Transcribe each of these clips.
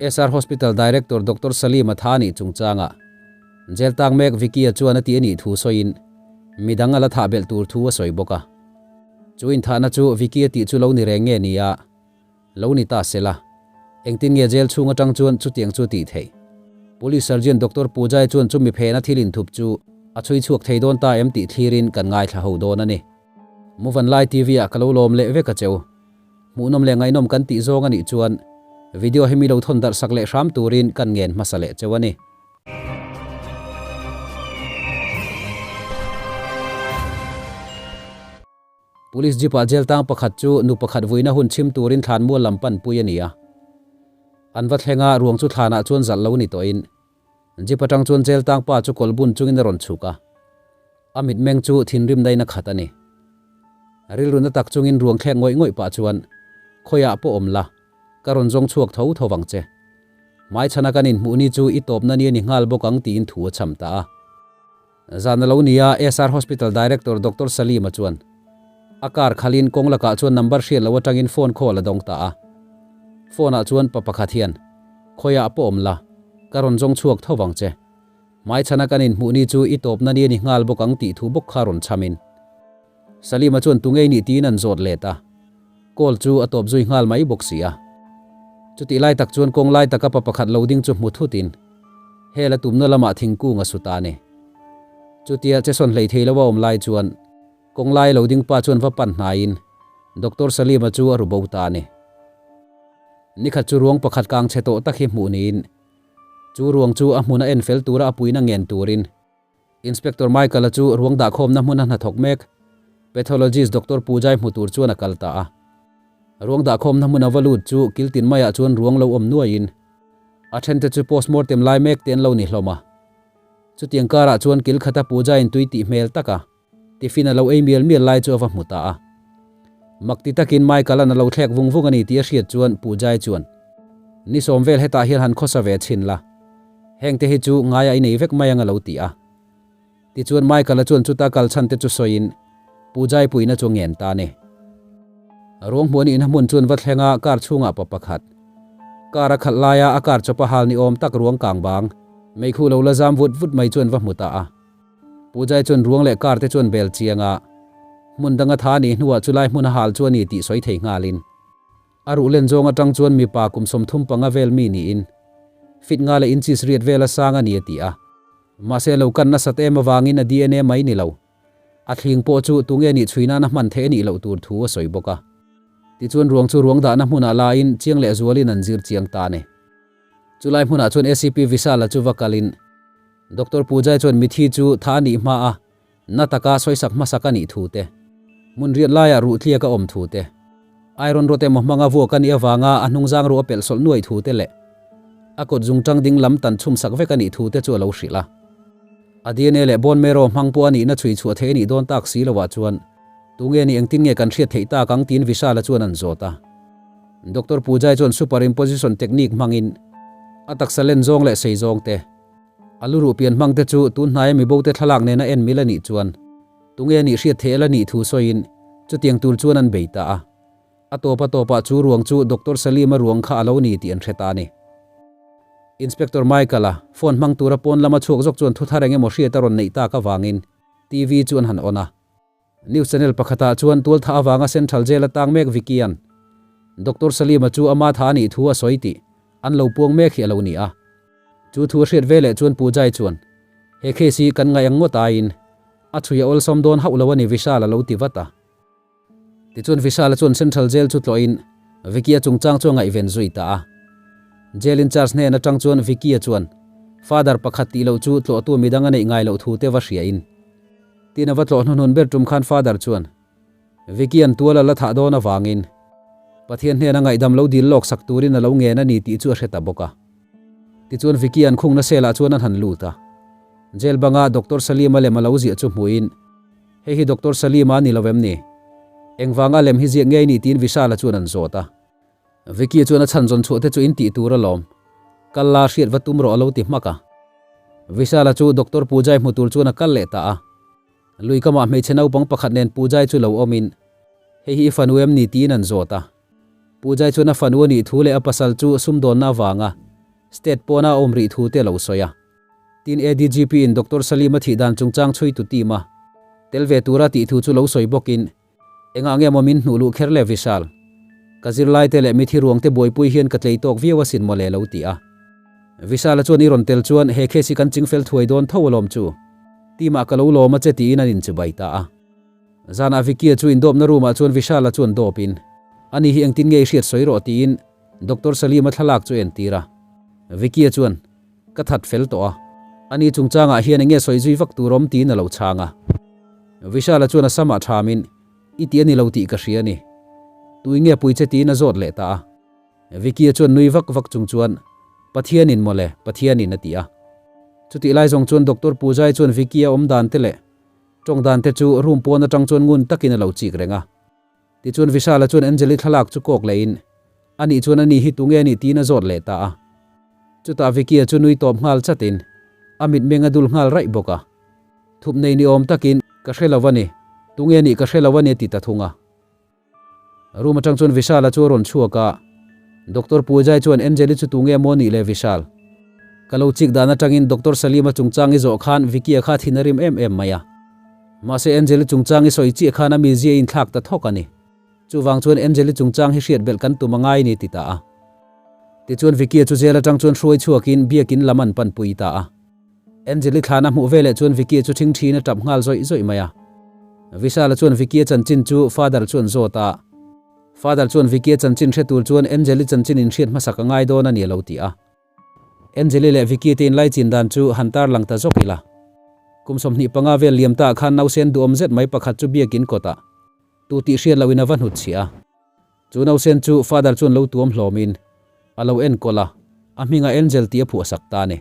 SR Hospital Director Doctor Salim a tha a nih chungchangah Jail tang mek Vicky-a chuan a ti a nih thu sawiin midang a la thah belh tur thu a sawi bawk a. Chu inthahna chu Vicky-a tih chu lo ni reng nge ni a, lo ni ta se la, engtin nge jail chhung atang chuan chutiang chu tih theih? Police Sergeant Doctor Pujai chuan chumi phena thil inthup chu a chhui chhuak thei dawn ta em tih thlirin kan ngaithla ho dawn a ni. Muvanlai TV ah ka lo lawm leh vek a cheu. Hmuhnawm leh ngaihnawm kan tih zawng a nih chuan video hi mi lo thawn darh sak leh hram turin kan ngen hmasa leh cheu a ni. Police jeep ah jail tang pakhat chu nu pakhat vuina hun chhim turin thlan mual lam pan pui a ni a. An va thleng a, ruang chu thlanah chuan zalh lo ni tawhin jeep atang chuan jail tang pa chu kawlh bun chungin a rawn chhuk a. A mitmeng chu thinrim dain a khat a ni. Rilru na tak chungin ruang thlek ngawih ngawih pah chuan, Khawiah pawh awm la, ka rawn zawng chhuak tho tho vang che. Hmaichhana kan inhmuh ni chu i tawpna ni a ni nghal bawk ang tiin thu a chham ta a. Zan a lo ni a, SR Hospital Director Doctor Salim-a chuan a car khalin kawng lakah chuan number hriat loh atangin phone call a dawng ta a. Phone-ah chuan pa pakhat hian, Khawiah pawh awm la, ka rawn zawng chhuak tho vang che. Hmaichhana kan inhmuh ni chu i tawpna ni a ni nghal bawk ang tih thu bawk kha rawn chhamin Salima chuan tu ngei nih tiin an zawt let a, call chu a tawp zui nghal mai bawk si a. Chutih lai tak chuan kawng lai taka pa pakhat lo ding chu hmu thutin hel a tumna lamah thingkung a su ta a ni. Chutia chesawn hlei thei lo a awm lai chuan kawng lai lo ding pa chuan va pan hnaiin Doctor Salima chu a ru bo ta a ni. Nikhat chu ruang pakhat kang chhe tawh tak hi hmuh niin Chu ruang chu a hmun a en fel tura a puina ngen turin Inspector Michael-a chu ruang dahkhawmna hmuna hnathawk mek Pathologist Doctor Pujai hmu tur chuan a kal ta a. Ruang dahkhawmna hmuna va lut chu kiltin maiah chuan ruang lo awm nuaiin a thente chu postmortem lai mek te an lo ni hlawm a. Chutiang karah chuan kil khata Pujaiin tui tih hmel taka Tiffin a lo ei mial mial lai chu a va hmu ta a. Mak ti takin Michael-a'n a lo thlek vung vung a ni tih a hriat chuan Pujai chuan, Ni sawm vel hetah hian han khawsa ve chhin la, hengte hi chu ngaia i nei vek mai ang a lo ti a. Tichuan Michael-a chuan chuta kal chhan te chu sawiin Pujai puina chu a ngen ta a ni. Ruang hmuh a nihna hmun chuan va thleng a car chhungah pa pakhat, car a khalh laia a car chawpa hal ni awm tak ruang kang bang, meikhu lo la zam vut vut mai chuan va hmu ta a. Pujai chuan ruang leh car te chuan bel chiang a, hmun danga tha a nih hnuah chulai hmun a hal chu a ni tih sawi thei nghalin a ruh len zawng atang chuan mipa kum 35 vel mi niin fit nga leh inches riat vel a sang a ni a ti a. Mahse lo kan nasat em avangin a DNA mai ni lo, a thling pawh chu tunge nih chhui nana hman theih a nih loh tur thu a sawi bawk a. Tichuan ruang chu ruang dahna hmunah lain chiang leh zualin an zir chiang ta a ni. Chulai hmunah chuan ACP Vishala chu va kalin Doctor Pujai chuan mithi chu tha a nih hma a, na taka sawisak hmasak a nih thu te, hmun riat laiah ruh tliak a awm thu te, iron rod emaw hmanga vuak a nih avanga a hnungzang ruh a pelh sawlh nuai thu te leh a kut zungtang ding lam tan chhumsak vek a nih thu te chu a lo hrilh a. A DNA leh bone marrow hmang pawh a nihna chhui chhuah theih a nih dawn tak si loah chuan tunge nih engtin nge kan hriat theih tak ang tiin Vishala chuan an zawt a. Doctor Pujai chuan superimposition technique hmangin a taksa len zawng leh sei zawng te, A luruh pian hmang te chu tun hnaia mibote thlalak nena en mil a nih chuan tunge a nih hriat theih a la nih thu sawiin chutiang tur chuan an bei ta a. A tawp a tawpah chu ruang chu Doctor Salim-a ruang kha a lo ni tih an hre ta a ni. Inspector Michael-a phone hmang tura pawn lama chhuak zawk chuan thuthar eng emaw hriat a rawn neih tak avangin TV chu an han on a. News channel pakhatah chuan tualtha avanga Central Jail a tang mek Vicky-a'n Doctor Salim-a chu ama tha a nih thu a sawi tih an lo puang mek hi a lo ni a. Chu thu a hriat veleh chuan Pujai chuan, He case hi kan ngaih ang ngawt aiin a chhui a awlsawm dawn hauh lo a ni Vishal a lo ti vat a. Tichuan Vishal-a chuan Central Jail chu tlawhin Vicky-a chungchang chu a ngaihven zui ta a. Jail in charge hnen atang chuan Vicky-a chuan Father pakhat tih loh chu tlawhtu midang a neih ngai loh thu te va hriain Tin a va tlawh hnuhnun ber tum khan Father chuan Vicky an tual a la thah dawn avangin Pathian hnena ngaihdam lo dil lawk sak turin a lo ngen a ni tih chu a hre ta bawk a. Tichuan Vicky an khungna cell ah chuan an han lut a. Jail banga Doctor Salim-a lem a lo ziah chu hmuhin, Hei hi Doctor Salim-a a ni lo em ni? Engvanga lem hi ziak ngei ni tiin Vishal-a chuan an zawt a. Vicky chuan a chhan zawn chhuah te chu in tih tur alawm. Kal la hriat va tum rawh a lo ti hmak a. Vishala chu Doctor Pujai hmu tur chuan a kal leh ta a. Lui kamah hmeichhe naupang pakhat nen Pujai chu lo awmin, Hei hi i fanu em ni? tiin an zawt a. Pujai chuan a fanu a nih thu leh a pasal chu sumdawnna avanga. State pawna a awm rih thu te a lo sawi a. Tin, ADGP in Doctor Salim-a thih dan chungchang chhuitu team a tel ve tura tih thu chu lo sawi bawkin, Engah nge maw min hnuh luh kher le Vishal? Ka zirlai te leh mithi ruang te buaipui hian ka tlei tawk viau asin mawle lo ti a. Vishal-a chuan i rawn tel chuan he case hi kan chingfel thuai dawn tho alawm chu. Team ah ka lo lawm a che tiin an inchibai ta a. Zanah Vicky-a chu indawpna room ah chuan Vishal-a chuan dawpin, Ani hi engtin nge i hriat sawi rawh tiin Doctor Salim-a thlalak chu a entir a. Vicky-a chuan, Ka that fel tawh a. Ani chungchangah hian enge sawi zui vak tur awm tiin a lo chhang a. Vishal-a chuan a samah thamin, I ti a ni lo tih ka hria a ni. Tui nge pui che tiin a zawt leh ta a. Vicky-a chuan nui vak vak chung chuan, Pathianin mawle, Pathianin a ti a. Chutih lai zawng chuan Doctor Pujai chuan Vicky-a awm dan te leh tawng dan te chu room pawn atang chuan ngun takin a lo chik reng a. Tichuan Vishal-a chuan Angel-i thlalak chu kawk lehin, Anih chuan ani hi tunge anih tiin a zawt leh ta a. Chutah Vicky-a chu nui tawp nghal chatin a mitmeng a dul nghal raih bawk a. Thup nei ni awm takin, Ka hre lo a ni, tunge anih ka hre lo a ni a ti ta thung a. Room atang chuan Vishal-a chu a rawn chhuak a, Doctor Pujai chuan Angel-i chu tunge maw nih le Vishal? Ka lo chik dan atangin Doctor Salim-a chungchang i zawh khan Vicky-a kha thin a rim em em mai a. Mahse Angel-i chungchang i sawi chiah khan a mizia i inthlak ta thawk a ni. Chuvang chuan Angel-i chungchang hi hriat belh kan tum a ngai ni ti ta a. Tichuan Vicky-a chu jail atang chuan hruai chhuakin biakin lam an panpui ta a. Angel-i thlan a hmuh veleh chuan Vicky-a chu thing thin a tap nghal zawih zawih mai a. Vishal-a chuan Vicky-a chanchin chu Father chuan zawt a. Father chuan Vicky-a chanchin hre tur chuan Angel-i chanchin inhriat hmasak a ngai dawn a ni a lo ti a. Angeli leh Vicky te inlaichin dan chu han tarlang ta zawk ila. Kum 25 vel liam ta ah khan nausen duhawm zet mai pakhat chu biakin kawtah tu tih hriat loh in a va hnut chhiah a. Chu nausen chu Father chuan lo tuam hlawmin a lo enkawl a, a hmingah Angel tih a phuahsak ta a ni.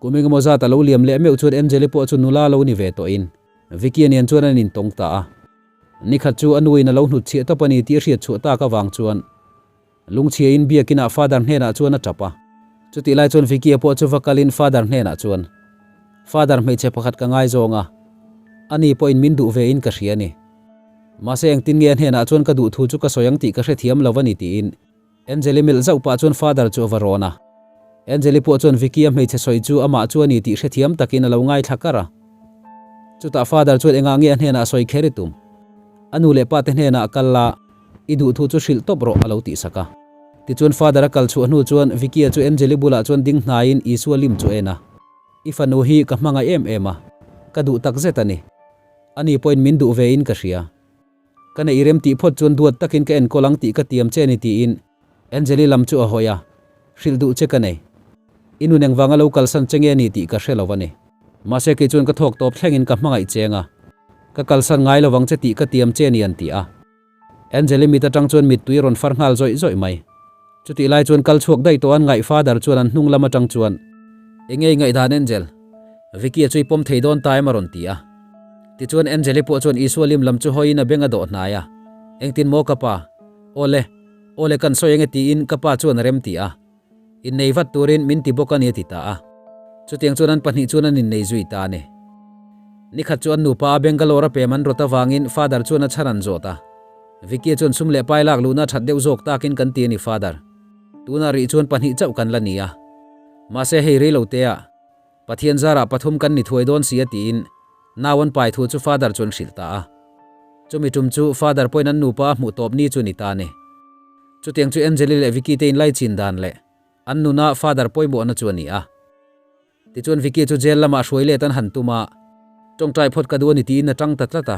Kum engemaw zat a lo liam leh meuh chuan Angeli pawh chu nula lo ni ve tawhin Vicky nen chuan an intawng ta a. Nikhat chu a nuin a lo hnut chhiah tawp a ni tih a hriat chhuah tak avang chuan Lungchhiain biakinah Father hnenah chuan a tap a. Chutih lai chuan Vicky-a pawh chu va kalin Father hnenah chuan, Father hmeichhe pakhat ka ngaizawng a, ani pawhin min duh ve in ka hria a ni. Mahse engtin nge a hnenah chuan ka duh thu chu ka sawi ang tih ka hrethiam lo a ni tiin Angel-i melh zauh pah chuan Father chu a va rawn a. Angel-i pawh chuan Vicky-a hmeichhe sawi chu amah chu a ni tih hrethiam takin a lo ngaithla kar a. Chutah Father chuan engah nge a hnenah sawi kher i tum? A nu leh pa te hnenah kal la, I duh thu chu hrilh tawp rawh a lo tih sak a. Tichuan Father a kal chhuah hnu chuan Vicky-a chu Angeli bulah chuan ding hnaiin Isua lim chu a en a. I fanu hi ka hmangaih em em a, ka duh tak zet a ni. Ani pawhin min duh ve in ka hria. Ka neih rem tih phawt chuan duat takin ka enkawl ang tih ka tiam che a ni tiin Angeli lam chu a hawi a, Hrilh duh che ka nei. I nun engvanga lo kalsan che nge a ni tih ka hre lo a ni. Mahse kei chuan ka thawk tawp thlengin ka hmangaih cheng a, ka kalsan ngai lovang che tih ka tiam che a ni an ti a. Angeli mit atang chuan mittui a rawn far nghal zawih zawih mai. Chutih lai chuan kal chhuak daih tawh an ngaih father chuan an hnung lam atang chuan, Enge i ngaihdan Angel? Vicky-a chu i pawm thei dawn ta em a rawn ti a. Tichuan Angeli pawh chuan Isua lim lam chu hawiin a beng a dawh hnai a, Engtin maw ka pa? Awle, awle kan sawi enge tiin ka pa chuan a rem ti a. Innei vat turin min ti bawk a ni a ti ta a. Chutiang chuan an pahnih chuan an innei zui ta a ni. Nikhat chu an nupa a Bangalore a pem an rawt avangin Father chuan a chhan an zawt a. Vicky chuan sum leh pai lak luhna that deuh zawk takin kan ti a ni Father. Tunah rih chuan pahnih chauh kan la ni a. Mahse hei rei lo te ah Pathian zarah pathum kan ni thuai dawn si a tiin nau an pai thu chu Father chuan hrilh ta a. Chumi tum chu Father pawhin an nupa a hmuh tawp ni chu ni ta a ni. Chutiang chu Angeli leh Vicky te inlaichin dan leh an nuna Father pawimawhna chu a ni a. Tichuan Vicky chu jail lamah hruai let an han tum a, tawngtai phawt ka duh a ni tiin a tang ta tlat a.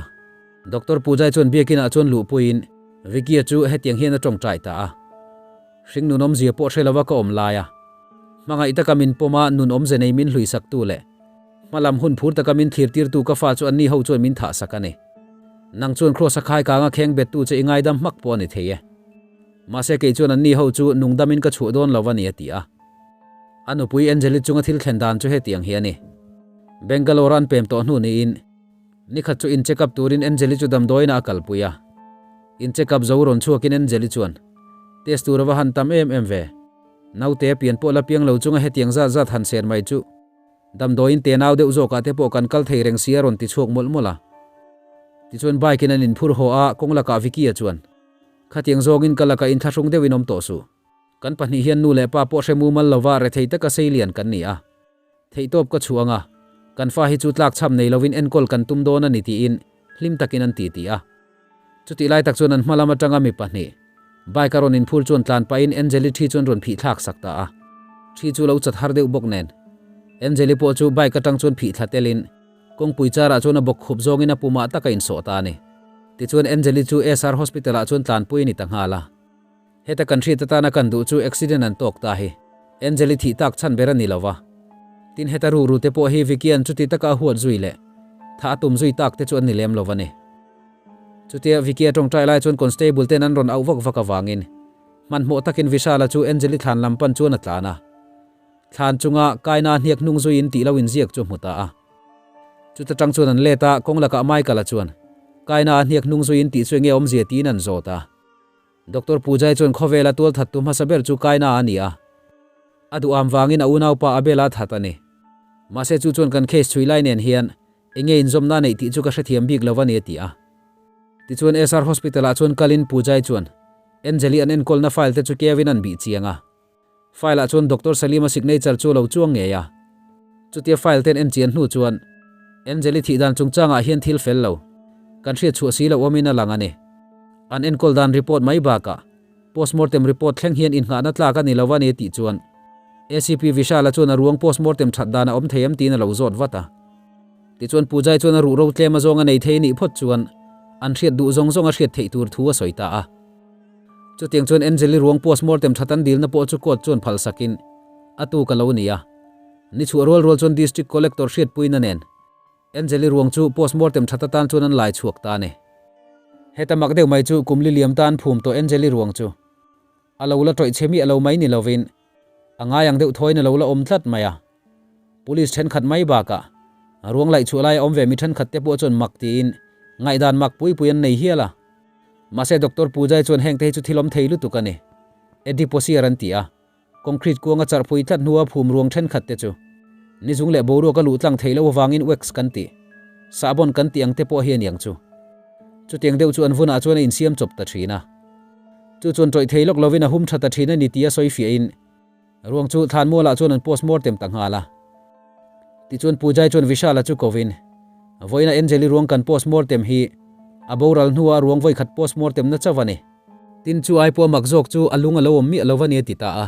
Doctor Pujai chuan biakinah chuan luhpuiin Vicky-a chu hetiang hian a tawngtai ta a. Hring nun awmzia pawh hre lova ka awm lai a, hmangaih taka min pawm a, nun awmze nei min hluisaktu leh hmalam hun phur taka min thlirtirtu ka fa chu anni ho chuan min thahsak a ni. Nang chuan Kraws a khai kanga kheng bettu che i ngaidam hmak pawh a ni thei e. Mahse kei chuan anni ho chu nungdamin ka chhuah dawn lo a ni a ti a. A nupui Angeli chunga thil thlen dan chu hetiang hi a ni. Bangalore an pem tawh hnu niin nikhat chu in check up turin Angeli chu damdawiinah a kalpui a. In check up zo rawn chhuakin Angeli chuan, Test tur a va han tam em em ve. Naute a pian pawh la piang lo chunga hetiang zat zat han sen mai chu Damdawiin tenau deuh zawkah te pawh kan kal thei reng si a rawn ti chhuak mawlh mawlh a. Tichuan bike in an inphur haw a, kawng lakah Vicky-a chuan, Khatiang zawngin ka lakah inthlahrung deuhin awm tawh suh. Kan pahnih hian nu leh pa pawh hre mumal lova rethei taka seilian kan ni a. Theihtawp ka chhuah anga, kan fa hi chu tlakchham nei lovin enkawl kan tum dawn a ni tiin hlim takin an titi a. Chutih lai tak chuan an hma lam atanga mi pahnih, bike a rawn inphur chuan tlan pahin Angeli thi chuan rawn phih thlak sak ta a. Thi chu lo chat har deuh bawk nen, Angeli pawh chu bike atang chuan phih thla telin kawngpui charah chuan a bawk khup zawngin a pumah tak a insawh ta a ni. Tichuan Angeli chu SR Hospital ah chuan tlanpui a ni ta nghal a. Heta kan hriat atana kan duh chu accident an tawk ta hi Angel-i thih tak chhan ber a ni lo va. Tin heta ruru te pawh hi Vicky-a'n chuti taka a huat zui leh tha a tum zui tak te chu an ni lem lo va ni. Chutia Vicky-a tawngtai lai chuan constable ten an rawn auh vak vak avangin hmanhmawh takin Vishal-a chu Angel-i thlan lam pan chuan a tlan a. Thlan chunga kaina hniak hnung zuiin tih lo inziak chu a hmu ta a. Chuta tang chuan an let a, kawng lakah Michael-a chuan kaina a hniak hnung zuiin tih chu enge awmzia tiin an zawt a. Doctor Pujai chuan khawvela tualthattu hmasa ber chu Kaina a ni a, a duham vangin a unaupa Abel-a that a ni. Mahse chu chuan kan case chhui lai nen hian enge inzawmna a neih tih chu ka hrethiam bik lo a ni a ti a. Tichuan SR Hospital-ah chuan kalin Pujai chuan Angel-i an enkawlna file te chu keuin an bih chiang a. File-ah chuan Doctor Salima signature chu a lo chuang ngei a. Chutia file ten en chian hnu chuan Angel-i thih dan chungchangah hian thil fel lo kan hriat chhuah si loh awmin a lang a ni. An enkawl dan report mai bakah postmortem report thleng hian innghahna tlak a ni lo a ni tih chuan ACP Vishal-a chuan a ruang postmortem that dan a awm thei em tiin a lo zawt vat a. Tichuan Pujai chuan a ruh ro tlem azawng a nei thei nih phawt chuan an hriat duh zawng zawng a hriat theih tur thu a sawi ta a. Chutiang chuan Angel-i ruang postmortem that an dilna pawh chu court chuan phal sakin a tuk a lo ni a. Ni chhuah rual rual chuan District Collector hriatpuina nen Angel-i ruang chu postmortem that atan chuan an lai chhuak ta a ni. Heta mak deuh mai chu kum li liam tan phum tawh Angel-i ruang chu a lo la tawih chhe miah lo mai ni lovin a ngai ang deuh thawiin a lo la awm tlat mai a. Police thenkhat mai bakah ruang laih chhuah laia awm ve mi thenkhat te pawh chuan mak tiin ngaihdan mak pui pui an nei hial a. Mahse Doctor Pujai chuan hengte hi chu thil awm thei lutuk a ni. Adipocere an ti a, concrete kuanga charhpui tlat hnua phum ruang thenkhat te chu nizung leh boruak a luh tlang theih loh avangin wax kan tih, sahbawn kan tih ang te pawh hi a niang chu. Chutiang deuh chu an vunah chuan a insiam chawp ta thin a. Chu chuan tawih thei lawk lovin a hum tha ta thin a ni tia sawi fiahin Ruang chu Thlanmualah chuan an postmortem ta nghal a. Tichuan Pujai chuan Vishala chu kovin, Vawiina Angeli ruang kan postmortem hi a boral hnuah ruang vawikhat postmortem na chauh a ni. Tin chu ai pawh mak zawk chu a lung a lo awm miah lo a ni a ti ta a.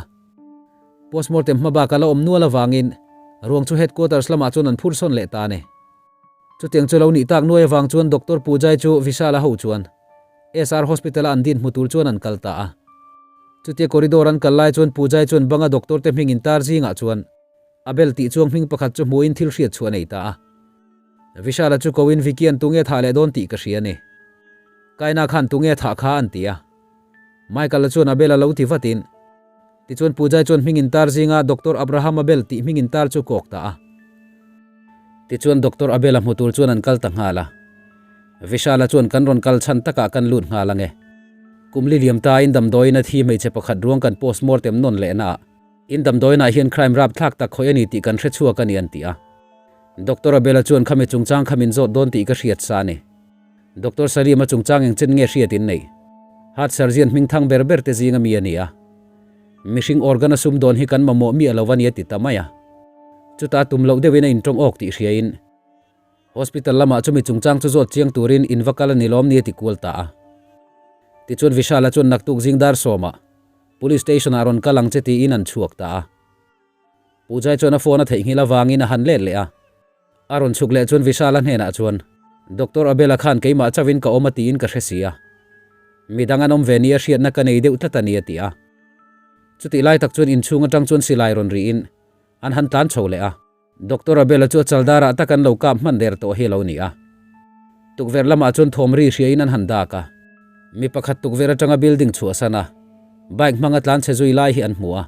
Postmortem hma bak a la awm nual avangin ruang chu headquarters lamah chuan an phur sawn leh ta a ni. Chutiang chu lo nih tak nuai avang chuan Doctor Pujai chu Vishala ho chuan SR Hospital-a an din hmu tur chuan an kal ta a. Chutia corridor an kal lai chuan Pujai chuan banga doctor te hming intar zingah chuan Abel tih chuang hming pakhat chu hmuhin thil hriat chhuah a nei ta a. Vishala chu koin Vicky-a'n tunge thah leh dawn tih ka hria a ni. Kaina khan tunge thah kha an ti a. Michael-a chuan Abel a lo ti vatin. Tichuan Pujai chuan hming intar zinga Doctor Abraham Abel tih hming intar chu kawk ta a. Tichuan Doctor Abel a hmu tur chuan an kal ta nghal a. Vishala chuan kan rawn kal chhan takah kan lut nghal ange. Kum li liam ta in damdawiin a thi hmeichhe pakhat ruang kan postmortem nawn leh na ah in damdawiin ah hian crime rapthlak tak khawih a ni tih kan hre chhuak a ni an ti a. Doctor Abel-a chuan khami chungchang kha min zawt dawn tih ka hriat sa a ni. Doctor Salim-a chungchang eng chen nge hriat in nei? Heart surgeon hming thang ber ber te zinga mi a ni a. Mihring organ a sum dawn hi kan mamawh miah lo a ni a ti ta mai a. Chutah tum loh deuhin a intawng awk tih hriain Hospital lamah chumi chungchang chu zawt chiang turin in va kal a ni lawm ni a ti kual ta a. Tichuan Vishala chuan naktuk zing dar sawmah Police Station-ah rawn kal ang che tiin an chhuak ta a. Pujai chuan a phone a theihnghilh avangin a han let leh a. A rawn chhuk leh chuan Vishala hnenah chuan, Doctor Abel-a khan keimah chauhin ka awm a tiin ka hre si a. Midang an awm ve nia hriatna ka nei deuh tlat a ni a ti a. Chutih lai tak chuan inchhung atang chuan silai rawn rihin an han tlan chho leh a. Doctor Abel-a chu a chaldarah tak an lo kap hman der tawh hi a lo ni a. Tukverh lamah chuan thawm ri hriain an han dak a. Mi pakhat tukverh atanga building chhuahsan a, bike hmanga tlan chhe zui lai hi an hmu a.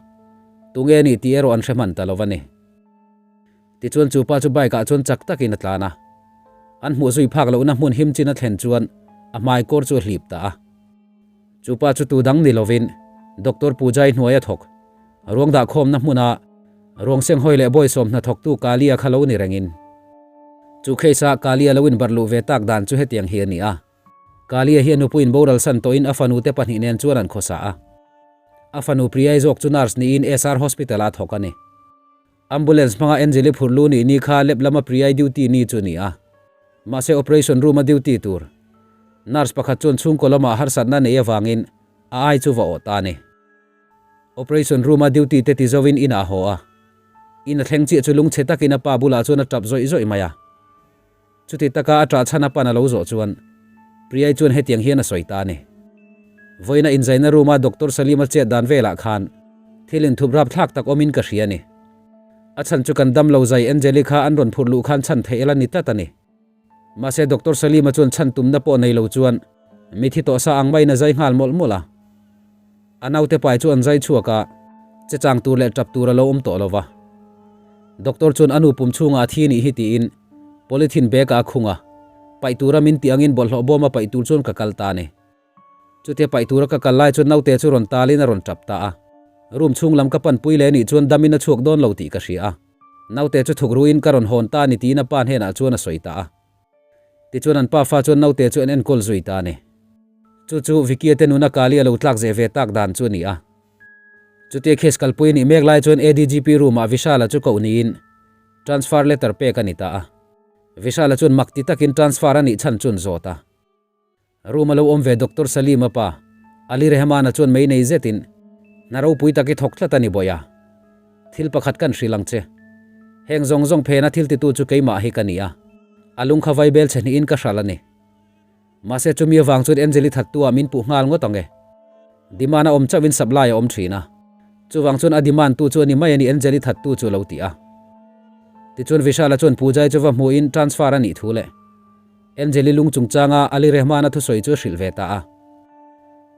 Tunge a nih tih erawh an hre hman ta lo a ni. Tichuan chu pa chu bike ah chuan chak takin a tlan a. An hmuh zui phak lohna hmun him chin a thlen chuan a hmai kawr chu a hlip ta a. Chu pa chu tu dang ni lovin Doctor Pujai hnuai a thawk. Ruang dah khawmna hmuna ruang senghawi leh bawisawm hnathawktu Kalia kha lo ni rengin. Chu case a Kalia lo inbarh luh ve tak dan chu hetiang hi a ni a. Kalia hi a nupuiin boral san tawhin a fanute pahnih nen chuan an khawsa a. A fanu Priyai zawk chu nurse niin SR Hospital-ah a thawk a ni. Ambulance hmanga Angeli phurh lu nih ni kha lep lama Priyai duty ni chu a ni a. Mahse operation room-a duty tur nurse pakhat chuan chhungkaw lamah harsatna nei avangin a ai chu va awh ta a ni. Operation room-a duty te ti zovin inah a haw a. In a thleng chiah chu lungchhe takin a pa bulah chuan a tap zawih zawih mai a. Chuti taka a ṭah chhan a pan a lo zawh chuan Priyai chuan hetiang hian a sawi ta a ni. Vawiina inzaina room-a Doctor Salim-a chet dan velah khan thil inthup rapthlak tak awmin ka hria a ni. A chhan chu kan damlo zai Angeli kha an rawn phurh luh khan chhan theih ela ni tlat a ni. Mahse Doctor Salim-a chuan chhan tumna pawh nei lo chuan mithi tawh sa ang maiin a zai nghal mawlh mawlh a. A naute pai chu an zai chhuak a, che chang tur leh tap tur a lo awm tawh lo va. Doctor chuan a nu pum chhungah a thi nih hi tiin polythene bag ah a khung a, paih tura min tih angin bawlhhlawh bawm a paih tur chuan ka kal ta a ni. Chutia paih tura ka kal lai chuan naute chu rawn talin a rawn tap ta a. Room chhung lam ka panpui leh nih chuan damin a chhuak dawn lo tih ka hria a. Naute chu thuk ruin ka rawn hawn ta a ni tiin a pa hnenah chuan a sawi ta a. Tichuan an pafa chuan naute chu an enkawl zui ta a ni. Chu chu Vicky-a te nuna Kali a lo tlak zeh ve tak dan chu a ni a. Chutia case kalpui a nih mek lai chuan ADGP room-ah Vishal-a chu koh niin transfer letter pek a ni ta a. Vishal-a chuan mak ti takin transfer a nih chhan chu an zawt a. Room a lo awm ve Doctor Salim-a pa, Ali Rehman-a chuan mei nei zetin, Hna ropui tak i thawk tlat a ni bawih a. Thil pakhat kan hrilh ang che. Heng zawng zawng phena thil titu chu keimah hi ka ni a. A lung kha vaibel chhe hnihin ka hralh a ni. Mahse chumi avang chuan Angel-i thattu-ah min puh nghal ngawt ang e. Demand a awm chauhin supply a awm thin a. Chuvang chuan a demand tu chu a ni mai a ni Angel-i thattu chu a lo ti a. Tichuan Vishal-a chuan Pooja-i chu va hmuhin transfer a nih thu leh. Angeli lung chungchanga Ali Rehman-a thusawi chu a hrilh ve ta a.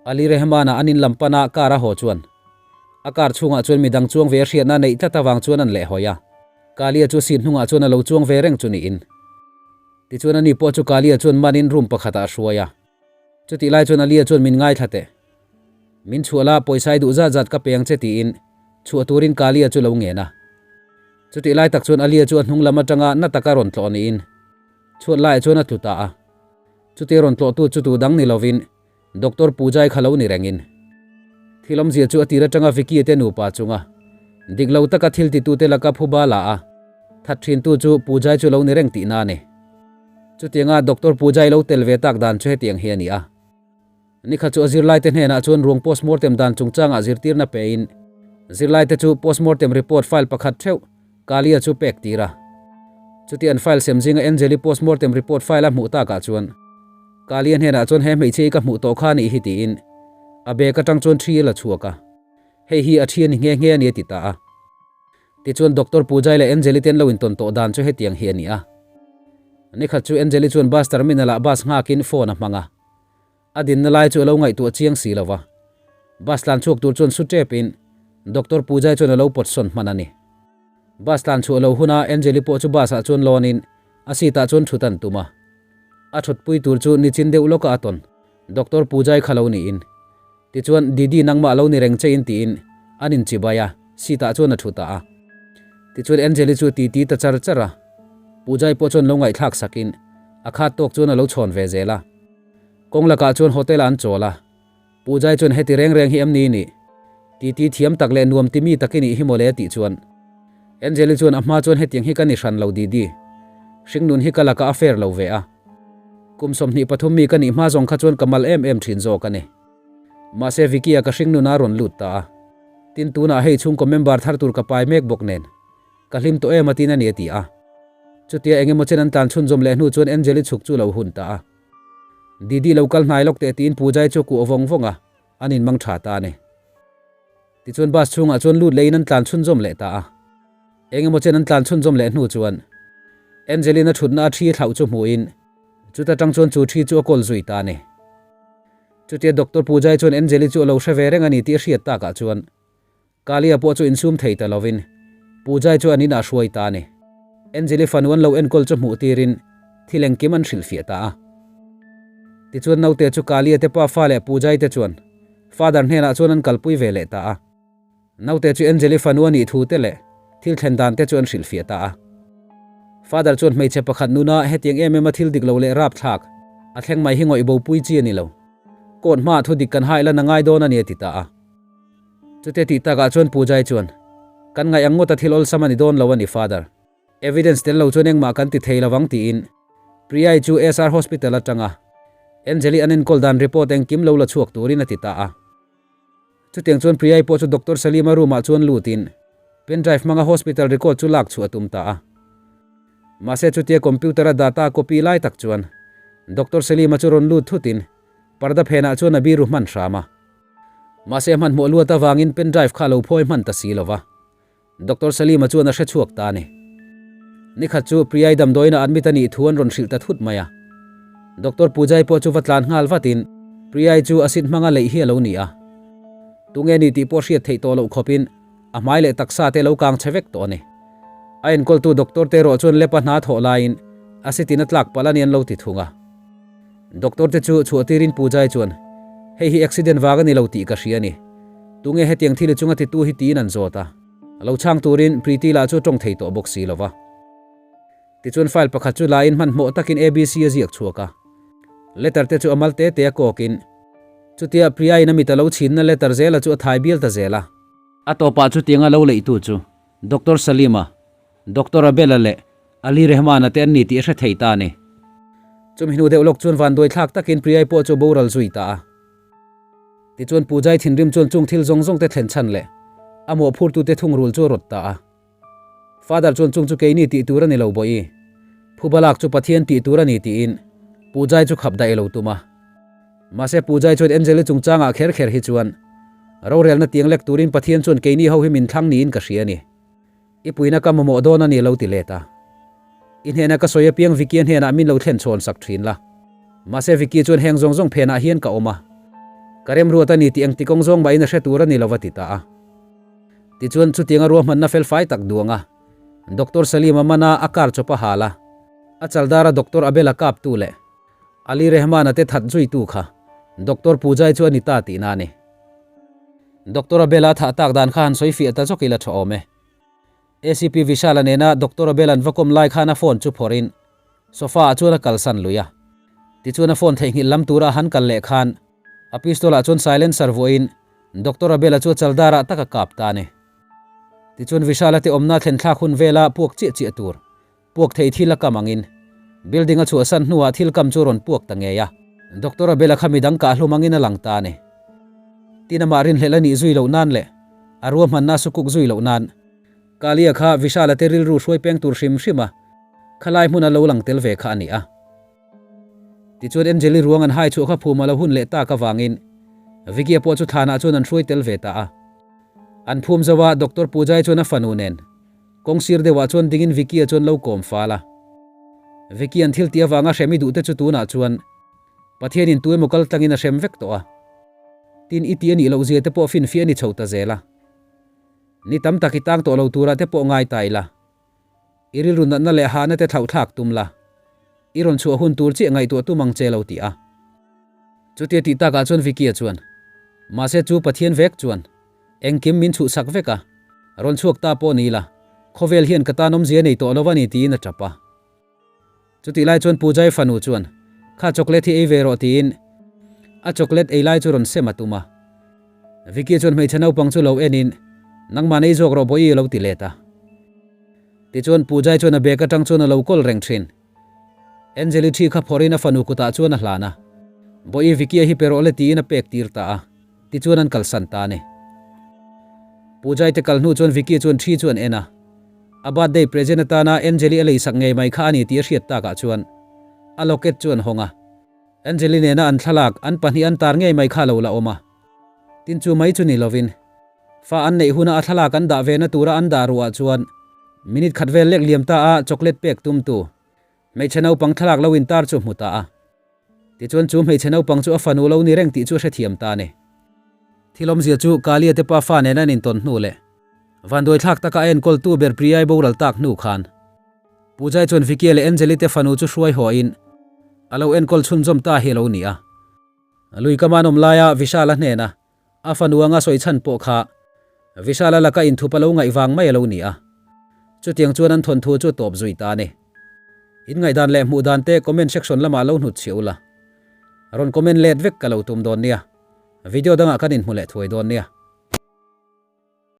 Ali Rehman-a an in lam pana car a haw chuan a car chhungah chuan midang chuang ve a hriatna neih tlat avang chuan an lehhawi a. Kalia chu seat hnungah chuan a lo chuang ve reng chu niin. Tichuan ani pawh chu Kalia chuan manin room pakhatah a hruai a. Chutih lai chuan Alia chuan min ngaithla teh. Min chhuah la, pawisa i duh zat zat ka pe ang che tiin chhuah turin Kalia chu lo ngen a. Chutih lai tak chuan Alia chu a hnung lam atanga na taka rawn tlawh niin. Chhuat laiah chuan a tlu ta a. Chutia rawn tlawhtu chu tu dang ni lovin Doctor Pujai kha lo ni rengin. Thil awmzia chu a tir atanga Vicky te nupa chunga dik lo taka thil titute laka phuba la a, that thintu chu Pujai chu lo ni reng tihna a ni. Chutianga Doctor Pujai lo tel ve tak dan chu hetiang hi a ni a. Nikhat chu a zirlaite hnenah chuan ruang postmortem dan chungchangah zirtirna pein zirlaite chu postmortem report file pakhat theuh Kalia chu pek tir a. Chuti an file sem zinga Angeli postmortem report file a hmuh takah chuan Kalia hnenah chuan he hmeichhia hi ka hmuh tawh kha a nih hi tiin a bag atang chuan thi a la chhuak a. Hei hi a thi a ni nghe nghe a ni a ti ta a. Tichuan Doctor Pujai leh Angeli te an lo intawn tawh dan chu hetiang hi a ni a. Nikhat chu Angeli chuan bus terminal ah bus nghakin phone a hmang a. A dinna lai chu a lo ngaihtuah chiang si lo va. Bus tlan chhuak tur chuan su tepin Doctor Pujai chuan a lo pawt sawn hman a ni. Bus tlan chhuah lo huna Angeli pawh chu bus ah chuan lawnin a seat ah chuan thut an tum a. A thutpui tur chu nichin deuh lawka a tawn Doctor Pujai kha lo niin. Tichuan Didi nangmah lo ni reng che in tiin an inchibai a, seat ah chuan a thu ta a. Tichuan Angeli chu titi ta char char a. Pujai pawh chuan lo ngaihthlak sakin a khat tawk chuan a lo chhawn ve zel a. Kawng lakah chuan hotel ah an chawl a, Pujai chuan heti reng reng hi em ni nih? Titi thiam tak leh nuam ti mi tak i nih hi mawle a tih chuan Angeli chuan a hma chuan hetiang hi ka ni hran lo Didi. Hringnun hi ka lakah a fair lo ve a. Kum 23 mi ka nih hma zawng kha chuan ka mal em em thin zawk a ni. Mahse Vicky-a ka hringnun a rawn lut ta a. Tin tunah hei chhungkaw member thar tur ka pai mek bawk nen. Ka hlim tawh em a tin a ni a ti a. Chutia eng emaw chen an tlan chhunzawm leh hnu chuan Angeli chhuk chu lo hun ta a. Didi lo kal hnai lawk teh tiin Pujai chu a kuah vawng vawng a, an inmang tha ta a ni. Tichuan bus chhungah chuan lut leiin an tlan chhunzawm leh ta a. Eng emaw chen an tlan chhunzawm leh hnu chuan Angelina thutna a thi thlauh chu hmuhin chuta tang chuan chu thi chu a kawl zui ta a ni. Chutia Doctor Pujai chuan Angeli chu a lo hre ve reng a ni tih a hriat takah chuan Kalia pawh chu insum thei ta lovin Pujai chu an inah hruai ta a ni. Angeli fanu an lo enkawl chu hmuh tirin thil engkim an hrilhfiah ta a. Tichuan naute chu Kalia te pa fa leh Pujai te chuan Father hnenah chuan an kalpui ve leh ta a. Naute chu Angeli fanu a nih thu te leh thil thlen dan te chu an hrilhfiah ta a. Father chuan hmeichhe pakhat nuna hetiang em em a thil dik lo leh rapthlak a thleng mai hi ngawih bopui chi a ni lo. Court hmaah thu dik kan haih lan a ngai dawn a ni a ti ta a. Chutia tih takah chuan Pujai chuan, Kan ngaih ang ngawta thil awlsam a ni dawn lo a ni Father. Evidence tel lo chuan engmah kan ti thei lo ang tiin Priyai chu SR Hospital atanga Angeli an enkawl dan report engkim lo la chhuak turin a ti ta a. Chutiang chuan Priyai pawh chu Doctor Salima room ah chuan lutin pen drive hmanga hospital record chu lak chhuah a tum ta a. Mahse chutia computer a data copy lai tak chuan Doctor Salima chu rawn lut thutin parda phenah chuan a biru hman hram a. Mahse hmanhmawh luat avangin pen drive kha a lo phawi hman ta si lo va. Doctor Salima chuan a hre chhuak ta a ni. Nikhat chu Priyai damdawiin a admit a nih thu an rawn hrilh ta thut mai a. Doctor Pujai pawh chu va tlan nghal vatin Priyai chu acid hmanga leih hi a lo ni a. Tunge ni tih pawh hriat theih tawh loh khawpin a hmai leh taksa te lo kang chhe vek tawh a ni. A enkawltu doctor te erawh chuan lep a hna thawh laiin acid in a tlak palh a ni an lo ti thung a. Doctor te chu chhuah tirin Pujai chuan, Hei hi accident vang a ni lo tih ka hria a ni. Tunge hetiang thil i chunga titu hi tiin an zawt a. Lo chhang turin Preeti lah chu tawng thei tawh bawk si lo va. Tichuan file pakhat chu lain hmanhmawh takin ABC a ziak chhuak a. Letter te chu a mal te te a kawkin chutia Priya-in a mit a lo chhinna letter zela chu a thai bial ta zel a. A tawpah chutianga lo leihtu chu Doctor Salima, Doctor Abel-a leh Ali Rehman-a te an ni tih a hre thei ta a ni. Chumi hnu deuh lawk chuan vanduai thlak takin Priyai pawh chu a boral zui ta a. Tichuan Pujai thinrim chuan chung thil zawng zawng te thlen chhan leh a mawhphurtute thungrul chu a rawt ta a. Father chuan chung chu keini tih tur a ni lo bawi. Phubalak chu Pathian tih tur a ni tiin Pujai chu khap daih lo tum a. Mahse Pujai chuan Angel-i chungchangah kher kher hi chuan rorelna tiang lek turin Pathian chuan keini ho hi min thlang niin ka hria a ni. I puina ka mamawh dawn a ni lo ti let a. I hnena ka sawi apiang Vicky-a hnenah min lo thlen chhawn sak thin la. Mahse Vicky chuan heng zawng zawng phenah hian ka awm a. Ka remruat a ni tih engti kawng zawng mahin a hre tur a ni lo a ti ta a. Tichuan chutianga ruahmanna fel fai tak duang a. Doctor Salim-a mana a car chawp a hal a. A chaldara Doctor Abel-a kaptu leh Ali Rehman-a te that zuitu kha Doctor Pujai chu a ni ta tihna a ni. Doctor Abel-a thah tak dan kha han sawi fiah ta zawk ila tha awm e. ACP Vishal-a nena Doctor Abel an va kawm lai khan a phone chu phawrhin sofa-ah chuan a kalsan lui a. Tichuan a phone theihnghilh lam tura a han kal leh khan a pistol-ah chuan silencer vuahin Doctor Abel-a chu a chaldar-ah tak a kap ta a ni. Tichuan Vishal-a te awmna thlen thlak hun vela puak chiah chiah tur Puak thei thil a kam angin building a chhuahsan hnuah thil kam chu rawn puak ta ngei a. Doctor Abel-a kha midang kah hlum angin a lang ta a ni. Tin amah rinhlelh a nih zui loh nan leh a ruahmanna a sukuk zui loh nan Kalia kha Vishal-a te rilru hruai peng tur hrim hrim a khalai hmun a lo lang tel ve kha a ni a. Tichuan Angel-i ruang an hai chhuah kha phum a lo hun leh tak avangin Vicky-a pawh chu thlanah chuan an hruai tel ve ta a. An phum zo a, Doctor Pujai chuan a fanu nen Kawng sir deuhah chuan dingin Vicky-a chuan lo kawm fal a. Vicky-a'n thil tih avanga hrem i duh te chu tunah chuan Pathianin tu emaw kal tlangin a hrem vek tawh a. Tin, i tih a nih loh zia te pawh finfiah a ni chho ta zel a. Ni tam tak i tang tawh lo turah te pawh ngai ta ila. I rilru natna leh hahna te thlauh thlak tum la. I rawn chhuah hun tur chiah ngaihtuah tum ang che lo ti a. Chutia tih takah chuan Vicky-a chuan, Mahse chu Pathian vek chuan engkim min chhuhsak vek a, rawn chhuak ta pawh ni la, khawvel hian ka tan awmzia nei tawh lo a ni tiin a tap a. Chutih lai chuan Pujai fanu chuan, Kha chocolate hi ei ve rawh tiin a chocolate ei lai chu rawn sem a tum a. Vicky chuan hmeichhe naupang chu lo enin, Nangmah nei zawk rawh bawi i lo ti let a. Tichuan Pujai chuan a bag atang chuan a lo kawl reng thin. Angeli thi kha phawrhin a fanu kutah chuan a hlan a. Bawi Vicky-a hi pe rawh le tiin a pek tir ta a, tichuan an kalsan ta a ni. Pujai te kal hnu chuan Vicky chuan thi chu an en a. A birthday present atana Angeli a leisak ngei mai kha a ni tih a hriat takah chuan a locket chu an hawng a. Angeli nena an thlalak an pahnih an tar ngei mai kha a lo la awm a. Tin chu mai chu ni lovin fa an neih huna a thlalak an dah vena tura an dah ruah chuan minute khat vel lek liam ta a chocolate pek tum tu hmeichhe naupang thlalak lo intar chu hmu ta a. Tichuan chu hmeichhe naupang chu a fanu lo ni reng tih chu a hrethiam ta a ni. Thil awmzia chu Kalia te pa fa nen an intawn hnu leh vanduai thlak taka a enkawl tu ber Priyai boral tak hnu khan Pujai chuan Vicky leh Angeli te fanu chu hruai haw in a lo enkawl chhunzawm ta hi a lo ni a. Lui ka man awm laia Vishal-a hnena a fanu anga sawi chhan pawh kha Vishal-a laka inthup a lo ngaih vang mai a lo ni a. Chutiang chuan an thawnthu chu a tawp zui ta a ni. In ngaihdan leh hmuh dan te comment section lamah lo hnut chhiah ula. Rawn comment let vek ka lo tum dawn nia. Video dangah kan inhmu leh thuai dawn nia.